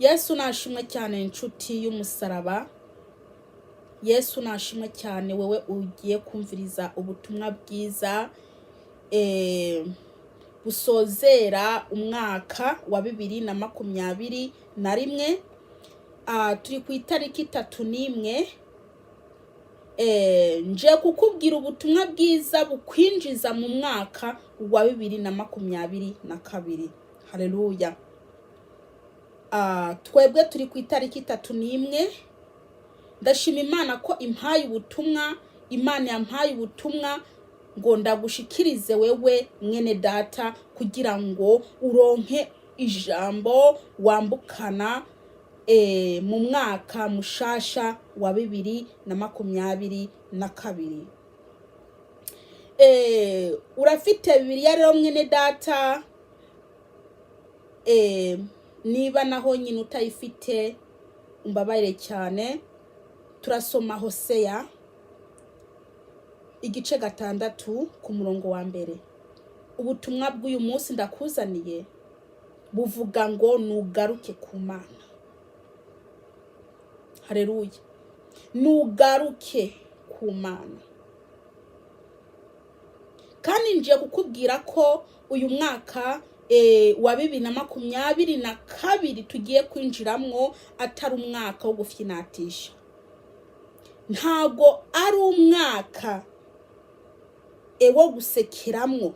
Yesu nashimwe cyane, inshuti y'umusaraba. Yesu nashimwe cyane, wowe ugiye kumviriza ubutumwa bwiza busozera umwaka wa 2021. Turi ku itariki 31. Nje kukubwira ubutumwa bwiza bukwinjiza mu mwaka wa 2022. Haleluya! Twebwe turi ku itariki 31. Ndashima Imana ko impaye ubutumwa. Imana yampaye ubutumwa ngo ndagushikirize wewe mwene data, kugira ngo uronke ijambo wambukana mu mwaka mushasha wa 2022. Urafite Bibiliya rero, mwene data? Niba naho nyine utayifite, umbabarire cyane. Turasoma Hoseya igice 6 ku murongo wa mbere. Ubutumwa bw'uyu munsi ndakuzaniye buvuga ngo nugaruke ku Mana. Hareruya! Nugaruke ku Mana. Kandi ngiye kukubwira ko uyu mwaka wa 2022 tugiye kwinjiramwo atari umwaka wo gufyinatisha, ntabwo ari umwaka wo gusekeramwo,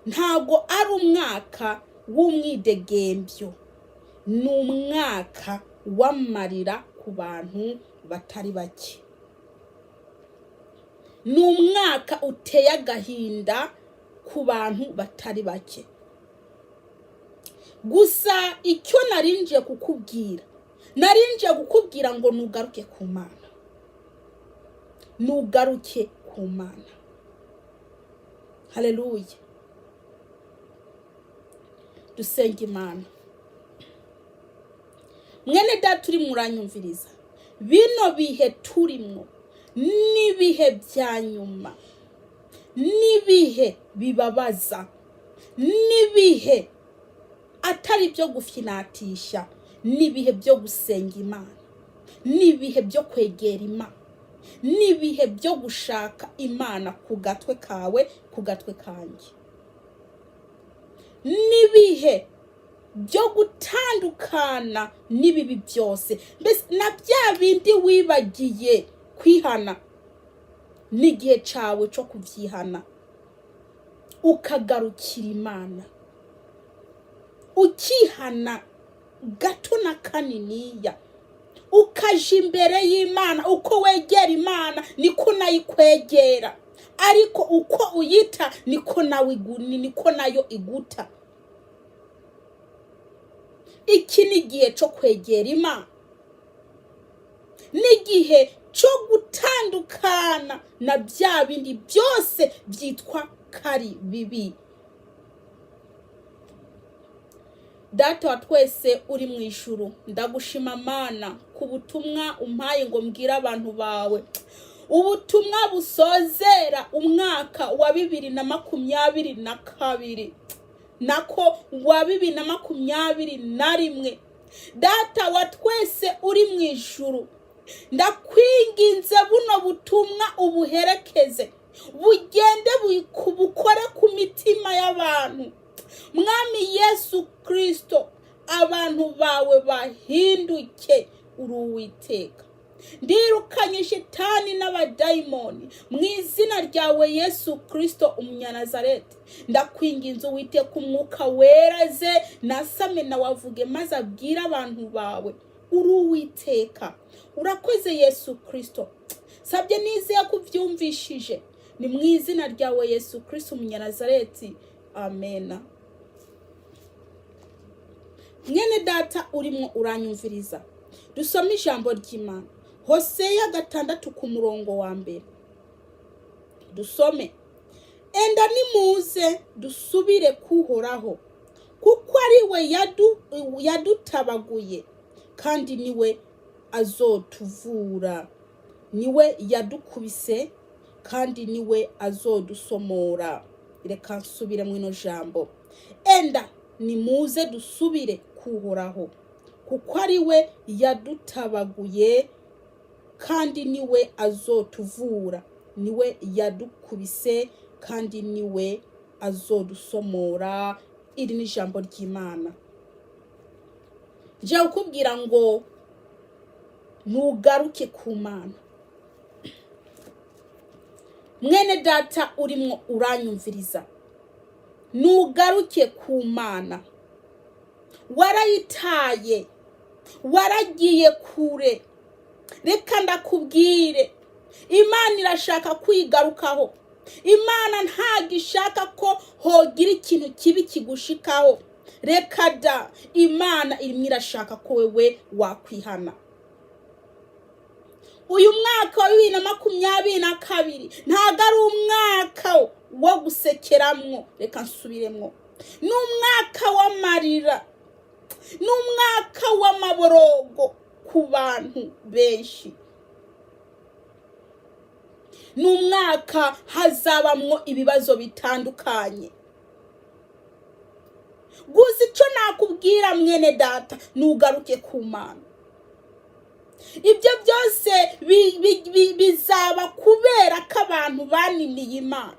ntabwo ari umwaka w'umwidegembyo. Ni umwaka w'amarira ku bantu batari bake, ni umwaka uteye agahinda ku bantu batari bake. Gusa icyo narinjiye kukubwira, narinjiye kukubwira ngo nugaruke ku Mana, nugaruke ku Mana. Haleluya! Dusenga Imana. Mwene data uri muranyumviriza, bino bihe turimwo n'ibihe bya nyuma, n'ibihe bibabaza, n'ibihe atari ibyo gufyinatisha, n'ibihe byo gusenga Imana, n'ibihe byo kwegera Imana, n'ibihe byo gushaka Imana ku gatwe kawe, ku gatwe kanjye, n'ibihe byo gutandukana n'ibibi byose, mbese na bya bindi wibagiye kwihana, n'igihe cyawe cyo kubyihana, ukagarukira Imana, ukihana gato na kaniniya, ukaja imbere y'Imana. Uko wegera Imana niko nayo ikwegera, ariko uko uyita niko nawe niko nayo iguta. Iki ni igihe cyo kwegera Imana, n'igihe cyo gutandukana na bya bindi byose byitwa kari bibi. Data wa twese uri mu ijuru, ndagushima Mana ku butumwa umpaye ngo mbwire abantu bawe, ubutumwa busozera umwaka wa 2022, nako wa 2021. Data wa twese uri mu ijuru, ndakwinginze, buno butumwa ubuherekeze, bugende bukore ku mitima y'abantu. Mwami Yesu Kirisito, abantu bawe bahinduke. Uri Uwiteka. Ndirukanye shitani n'abadayimoni mu izina ryawe Yesu Kirisito Umunyanazareti. Ndakwinginze Uwiteka, Umwuka Wera ze nasame nawe avuge maze abwire abantu bawe. Uri Uwiteka. Urakoze Yesu Kirisito. Sabye nizeye ko ubyumvishije. Ni mu izina ryawe Yesu Kirisito Umunyanazareti, amena. Mwene data urimo uranyumviriza, dusome ijambo ry'Imana, Hoseya 6 ku murongo wa mbere. Dusome: "Enda nimuze dusubire kuhoraho, kuko ari we yadutabaguye kandi niwe azotuvura, niwe yadukubise kandi niwe azodusomora." Reka nsubire mu ino jambo: "Enda nimuze dusubire kuhoraho, Kuko ari we yadutabaguye, kandi niwe azotuvura, niwe yadukubise, kandi niwe azodusomora. Iri ni ijambo ry'Imana. Njya kukubwira ngo ntugaruke ku Mana. Mwene data urimo uranyumviriza, ntugaruke ku Mana. Warayitaye, waragiye kure. Reka ndakubwire, Imana irashaka kwigarukaho. Imana ntabwo ishaka ko hogira ikintu kibi kigushikaho. Reka da, Imana irimo irashaka ko wewe wakwihana. Uyu mwaka wa 2022 ntabwo ari umwaka wo gusekeramwo. Reka nsubiremwo: ni umwaka w'amarira, ni umwaka w'amaborogo ku bantu benshi, ni umwaka hazabamwo ibibazo bitandukanye. Gusa icyo nakubwira, mwene data, nugaruke ku Mana. Ibyo byose bizaba kubera ko abantu baniniye Imana.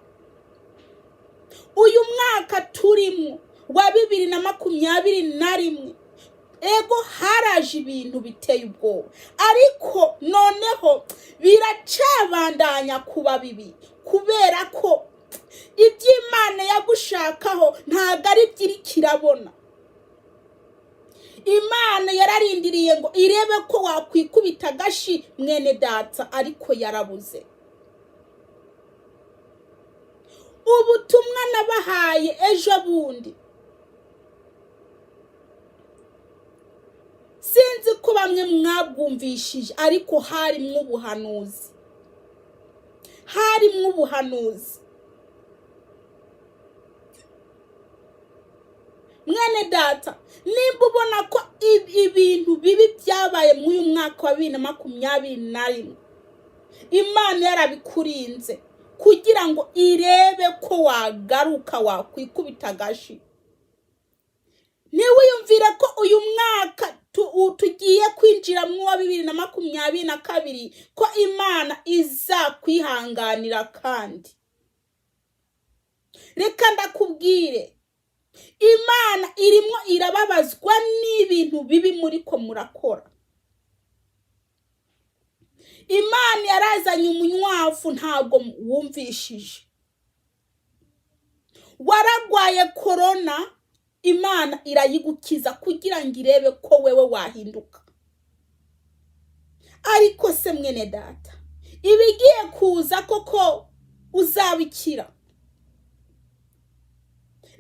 Uyu mwaka turimo wa 2021, ego haraje ibintu biteye ubwoba, ariko noneho biracabandanya kuba bibi, kubera ko iby'Imana yagushakaho ntabwo ari byo iriko irabona. Imana yararindiriye ngo irebe ko wakwikubita agashi, mwene data, ariko yarabuze. Ubutumwa nabahaye ejo bundi, sinzi ko bamwe mwabwumvishije, ariko harimwo ubuhanuzi, harimwo ubuhanuzi. Mwene data, nimba ubona ko ibintu bibi byabaye muri uyu mwaka wa 2021, Imana yarabikurinze kugira ngo irebe ko wagaruka, wakwikubita agashi, ntiwiyumvire ko uyu mwaka tugiye kwinjira mu wa 2022 ko Imana izakwihanganira. Kandi reka ndakubwire, Imana irimo irababazwa n'ibintu bibi muri ko murakora. Imana yarazanye umunywafu, ntabwo wumvishije. Waragwaye korona, Imana irayigukiza kugira ngo irebe ko wewe wahinduka. Ariko se mwene data, ibigiye kuza koko uzabikira?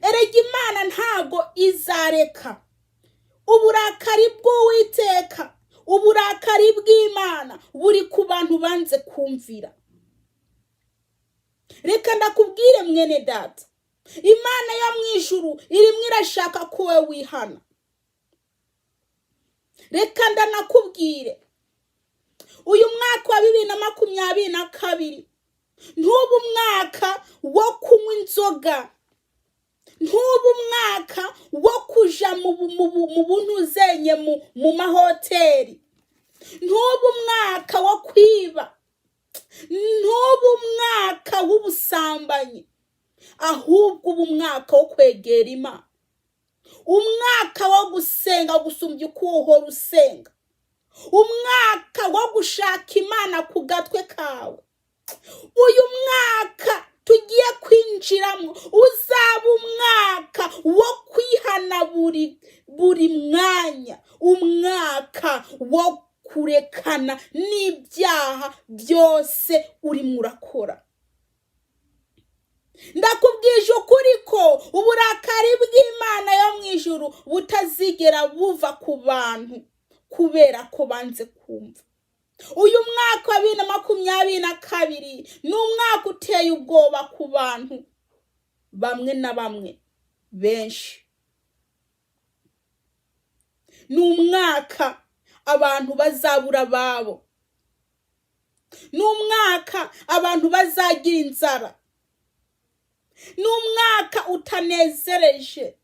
Erega Imana ntago izareka uburakari bw'Uwiteka. Uburakari bw'Imana buri ku bantu banze kumvira. Reka ndakubwire, mwene data, Imana yo mu ijuru irimo irashaka ko wowe wihana. Reka ndanakubwire, uyu mwaka wa 2022 ntuba umwaka wo kunywa inzoga, ntuba umwaka wo kuja mu buntuzenye mu mahoteli, ntuba umwaka wo kwiba, ntuba umwaka w'ubusambanyi, ahubwo uba umwaka wo kwegera Imana, umwaka wo gusenga gusumbya uko uhora usenga, umwaka wo gushaka Imana ku gatwe kawe. Uyu mwaka tugiye kwinjiramo uzaba umwaka wo kwihana buri mwanya, umwaka wo kurekana n'ibyaha byose urimo urakora. Ndakubwije ukuri ko uburakari bw'Imana yo mu ijuru butazigera buva ku bantu kubera ko banze kumva. Uyu mwaka wa 2022 ni umwaka uteye ubwoba ku bantu bamwe na bamwe benshi. Ni umwaka abantu bazabura ababo, ni umwaka abantu bazagira inzara, ni umwaka utanezereje.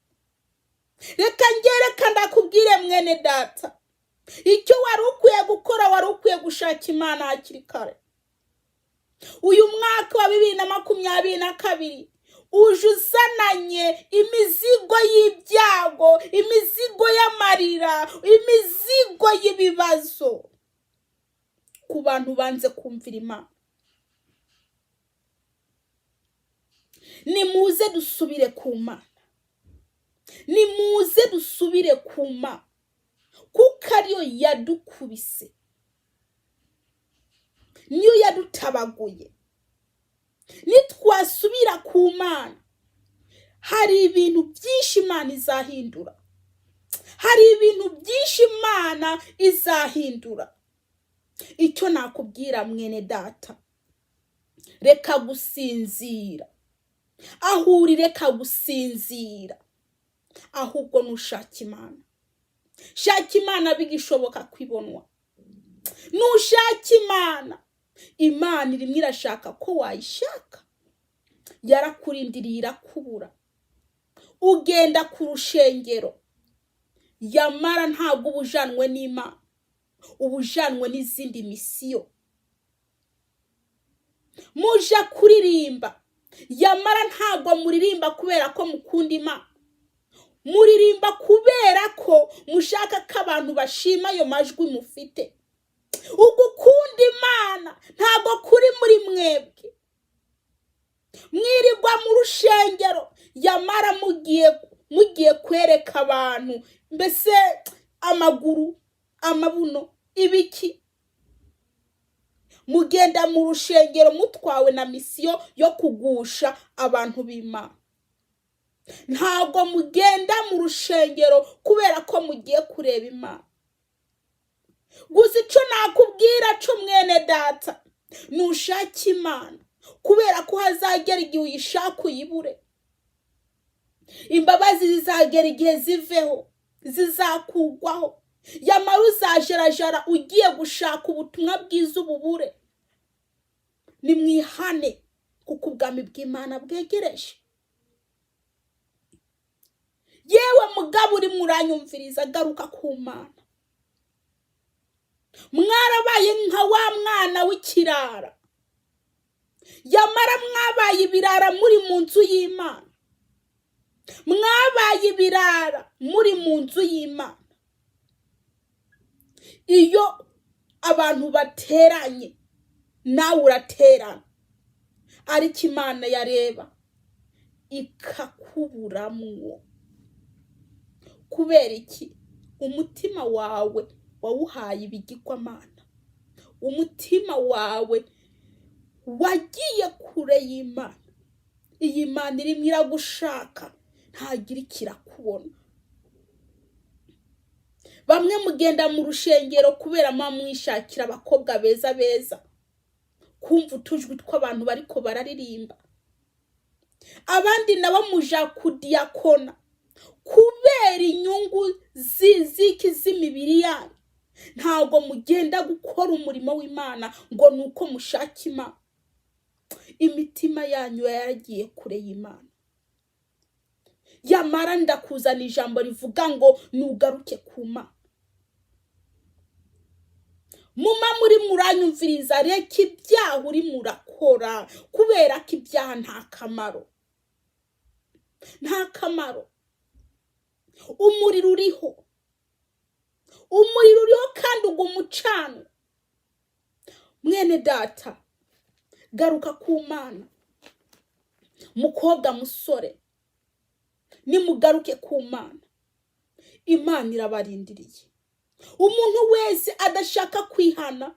Reka ngereka ndakubwire, mwene data. Icyo wari ukwiye gukora, wari ukwiye gushaka Imana hakiri kare. Uyu mwaka wa 2022 uje uzananye imizigo y'ibyago, imizigo y'amarira, imizigo y'ibibazo ku bantu banze kumvira Imana. Nimuze dusubire ku Mana, nimuze dusubire ku Mana, kuko ariyo yadukubise, niyo yadutabaguye. Nitwasubira ku Mana, hari ibintu byinshi Imana izahindura, hari ibintu byinshi Imana izahindura. Icyo nakubwira mwene data, reka gusinzira, aho uri reka gusinzira, ahubwo nushaka Imana. Shaka Imana bigishoboka kwibonwa. Nushaka Imana, Imana irimo irashaka ko wayishaka, yarakurindiriye irakubura. Ugenda ku rushengero, yamara ntabwo uba ujanwe n'Imana, uba ujanwe n'izindi misiyo. Muja kuririmba, yamara ntabwo muririmba kubera ko mukunda Imana, muririmba kubera ko mushaka ko abantu bashima ayo majwi mufite. Ugukunda Imana ntabwo kuri muri mwebwe. Mwirirwa mu rushengero, yamara mugiye kwereka abantu mbese amaguru, amabuno, ibiki. Mugenda mu rushengero mutwawe na misiyo yo kugusha abantu b'Imana. Ntabwo mugenda mu rushengero kubera ko mugiye kureba Imana. Gusa icyo nakubwira cyo mwene data, nushaka Imana kubera ko hazagera igihe uyishaka uyibure. Imbabazi zizagera igihe ziveho, zizakugwaho. Yamara uzajarajara ugiye gushaka ubutumwa bwiza ububure. Nimwihane kuko ubwami bw'Imana bwegereje. Yewe mugabo uri muranyumviriza, garuka ku Mana. Mwarabaye nka wa mwana w'ikirara, yamara mwabaye ibirara muri mu nzu y'Imana. Mwabaye ibirara muri mu nzu y'Imana. Iyo abantu bateranye nawe uraterana, ariko Imana yareba ikakuburamwo. Kubera iki? Umutima wawe wawuhaye ibigirwamana, umutima wawe wagiye kure y'Imana. Iyi Mana irimo iragushaka, ntagira ikirakubona. Bamwe mugenda mu rushengero kubera mwishakira abakobwa beza beza, kumva utujwi tw'abantu bariko bararirimba. Abandi nabo muja kudiyakona kubera inyungu z'iki z'imibiri yanyu. Ntabwo mugenda gukora umurimo w'Imana ngo ni uko mushaka Imana. Imitima yanyu yaragiye kure y'Imana. Yamara ndakuzana ijambo rivuga ngo nugaruke ku Mana. Muma muri muranyumviriza, reka ibyaha uri murakora, kubera ko ibyaha nta kamaro, nta kamaro. Umuriro uriho, umuriro uriho kandi uguma ucanwa. Mwene data, garuka ku Mana. Mukobwa, musore, nimugaruke ku Mana. Imana irabarindiriye. Umuntu wese adashaka kwihana,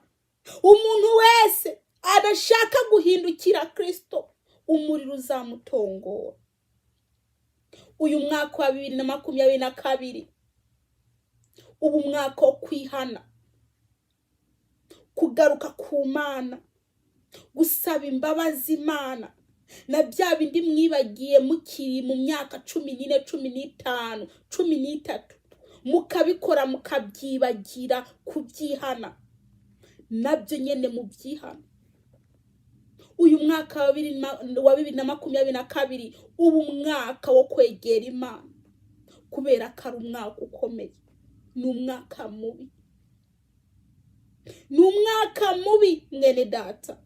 umuntu wese adashaka guhindukira Kristo, umuriro uzamutongora. Uyu mwaka wa 2022 ubu mwaka wo kwihana, kugaruka ku Mana, gusaba imbabazi Imana na bya bindi mwibagiye mukiri mu myaka 14, 15, 13, mukabikora mukabyibagira kubyihana, nabyo nyene mubyihana. Uyu mwaka wa 2022 ubu umwaka wo kwegera Imana, kubera ko ari umwaka ukomeye, ni umwaka mubi. Ni umwaka mubi, mwene data.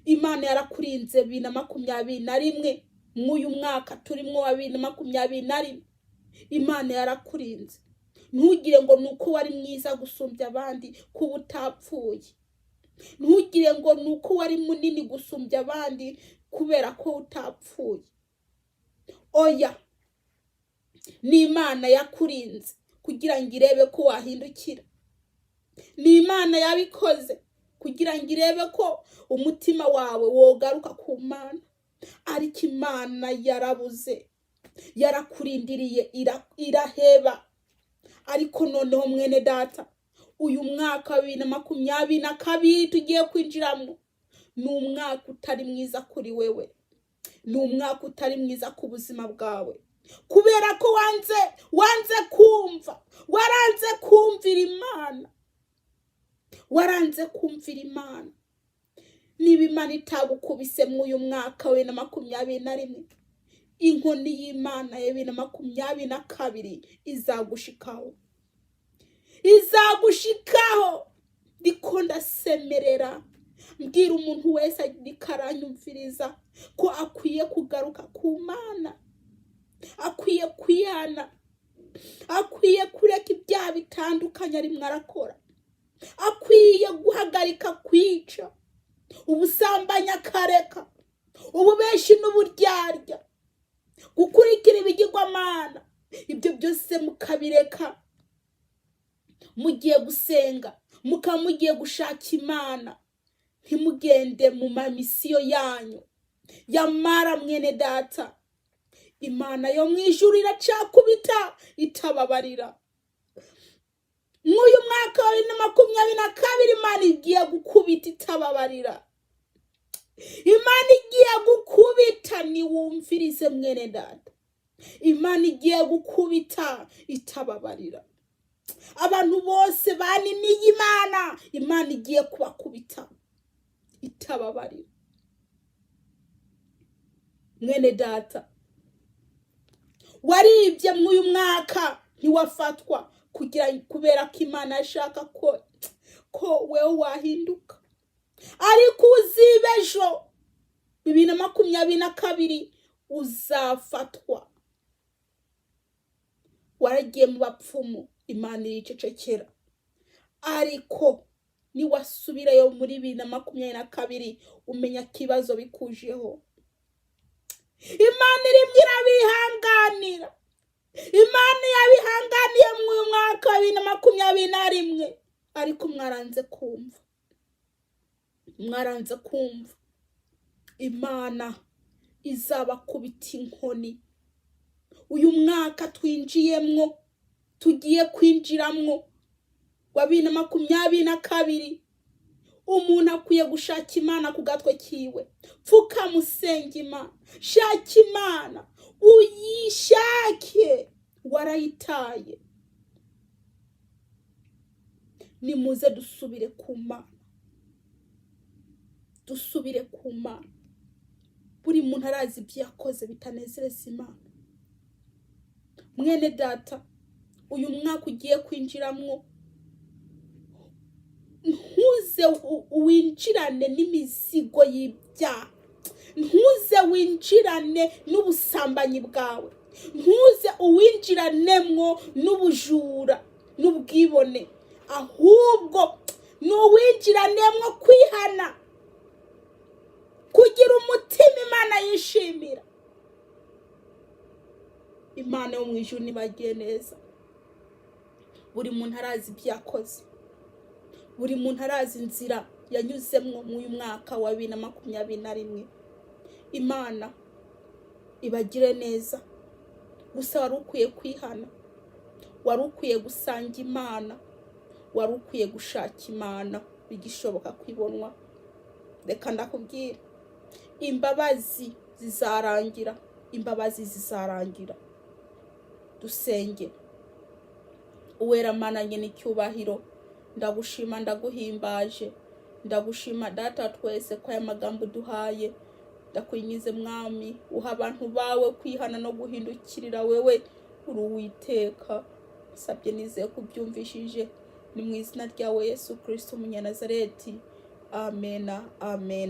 Imana yarakurinze 2021. Mw'uyu mwaka turimo wa 2021, Imana yarakurinze. Ntugire ngo ni uko wari mwiza gusumbya abandi kuba utapfuye. Ntugire ngo ni uko wari munini gusumbya abandi kubera ko utapfuye. Oya, ni Imana yakurinze kugira ngo irebe ko wahindukira. Ni Imana yabikoze kugira ngo irebe ko umutima wawe wogaruka ku Mana. Ariko Imana yarabuze, yarakurindiriye, iraheba. Ariko noneho, mwene data, uyu mwaka wa 2022 tugiye kwinjiramo ni umwaka utari mwiza kuri wewe, ni umwaka utari mwiza ku buzima bwawe, kubera ko wanze kumva, waranze kumvira Imana, waranze kumvira Imana. Niba Imana itagukubise muri uyu mwaka wa 2021, inkoni y'Imana ya 2022 izagushikaho, izagushikaho. Ndiko ndasemerera, mbwira umuntu wese ariko aranyumviriza ko akwiye kugaruka ku Mana, akwiye kwihana, akwiye kureka ibyaha bitandukanye arimo arakora, akwiye guhagarika kwica, ubusambanyi, akareka ububeshi n'uburyarya, gukurikira ibigirwamana. Ibyo byose mukabireka, mugiye gusenga, mukaba mugiye gushaka Imana, ntimugende mu mamisiyo yanyu. Yamara, mwene data, Imana yo mu ijuru iracakubita itababarira. Nk'uyu mwaka wa 2022, Imana igiye gukubita itababarira. Imana igiye gukubita. Niwumvirize, mwene data, Imana igiye gukubita itababarira. Abantu bose baniniye Imana, Imana igiye kubakubita itababarira. Mwene data, waribye mw'uyu mwaka ntiwafatwa kugira kubera ko Imana ashaka ko wewe wahinduka. Ariko uziba ejo, 2022, uzafatwa. Waragiye mu bapfumu, Imana iricecekera. Ariko niwasubirayo muri 2022, umenya ikibazo bikujeho. Imana irimo irabihanganira. Imana yabihanganiye mu uyu mwaka wa 2021, ariko mwaranze kumva, mwaranze kumva. Imana izabakubita inkoni. Uyu mwaka twinjiyemwo, tugiye kwinjiramwo, wa 2022, umuntu akwiye gushaka Imana ku gatwe kiwe. Pfukamusenga Imana, shaka Imana, uyishake, warayitaye. Nimuze dusubire ku Mana, dusubire ku Mana. Buri muntu arazi ibyo yakoze bitanezereza Imana. Mwene data, uyu mwaka ugiye kwinjiramwo, ntuze winjirane n'imizigo y'ibyaha, ntuze winjirane n'ubusambanyi bwawe, ntuze uwinjiranemwo n'ubujura n'ubwibone, ahubwo ni uwinjiranemwo kwihana, kugira umutima Imana yishimira. Imana yo mu ijuru nibagiye neza. Buri muntu arazi ibyo yakoze, buri muntu arazi inzira yanyuzemwo mu uyu mwaka wa 2021. Imana ibagire neza. Gusa wari ukwiye kwihana, wari ukwiye gusanga Imana, wari ukwiye gushaka Imana bigishoboka kwibonwa. Reka ndakubwira, imbabazi zizarangira, imbabazi zizarangira. Dusenge. Uwera Mana nyine icyubahiro, ndagushima, ndaguhimbaje, ndagushima Data twese ko aya magambo uduhaye. Ndakwingize Mwami, uha abantu bawe kwihana no guhindukirira wewe. Uri Uwiteka, sabye nizeye kubyumvishije. Ni mu izina ryawe Yesu Kirisito Umunyanazareti. Amena, amen.